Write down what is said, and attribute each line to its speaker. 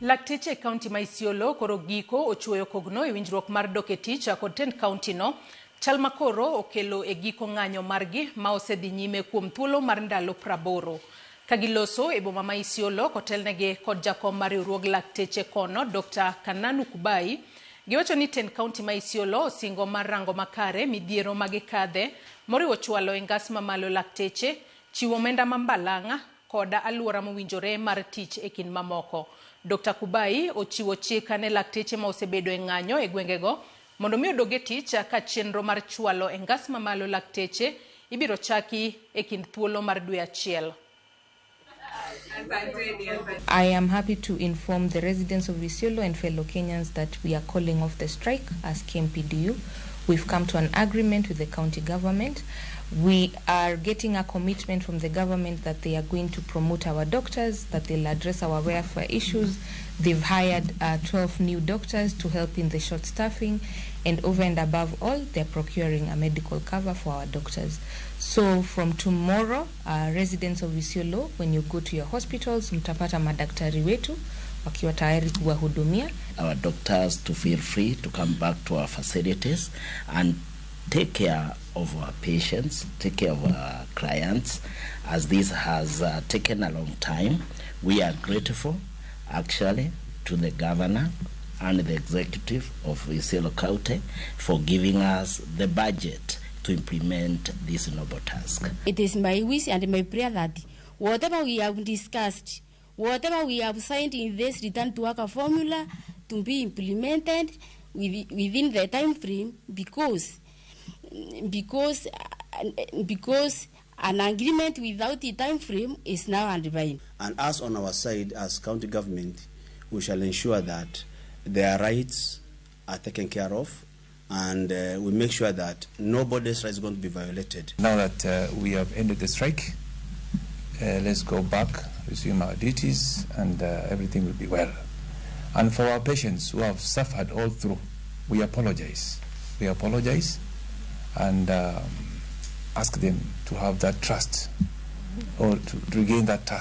Speaker 1: Lakteche e kaunti ma Isiolo koro giko ochuoyo kogno e winjruok mar dok e tich kod tend kaunti no. Chal ma koro okelo e giko ng'anyo margi ma osedhi nyime kuom thuolo mar ndalo 80. Ka giloso e boma ma Isiolo kotelnegi kod jakom mar riwruog lakteche kono Dr. Kananu Kubai, giwacho ni tend kaunti ma Isiolo osingo mar rango makare midhiero ma gikadhe moriwo chwalo e ngas mamalo lakteche, chiwo omenda ma mbalang'a kod aluora mowinjore mar tich e kind mamoko. Dr. Kubai ochiwo chik ne lakteche ma osebedo e ng'anyo e gwengego mondo mi odog e tich ka chenro mar chwalo e ngas mamalo lakteche ibiro chaki e kind thuolo mar dwe achiel.
Speaker 2: I am happy to inform the residents of Isiolo and fellow Kenyans that we are calling off the strike as KMPDU. We've come to an agreement with the county government. We are getting a commitment from the government that they are going to promote our doctors, that they'll address our welfare issues. They've hired 12 new doctors to help in the short staffing, and over and above all, they're procuring a medical cover for our doctors. So from tomorrow, residents of Isiolo, when you go to your hospitals, mtapata madaktari wetu wakiwa tayari kuwahudumia.
Speaker 3: Our doctors to feel free to come back to our facilities and take care of our patients, take care of our clients, as this has taken a long time. We are grateful, actually, to the governor and the executive of Isiolo County for giving us the budget to implement this noble task.
Speaker 4: It is my wish and my prayer that whatever we have discussed, whatever we have signed in this return to work formula to be implemented within the time frame, because an agreement without a time frame is now undefined.
Speaker 5: And us on our side as county government, we shall ensure that their rights are taken care of, and we make sure that nobody's rights is going to be violated.
Speaker 6: Now that we have ended the strike, let's go back, resume our duties, and everything will be well. And for our patients who have suffered all through, we apologize. We apologize and ask them to have that trust, or to regain that trust.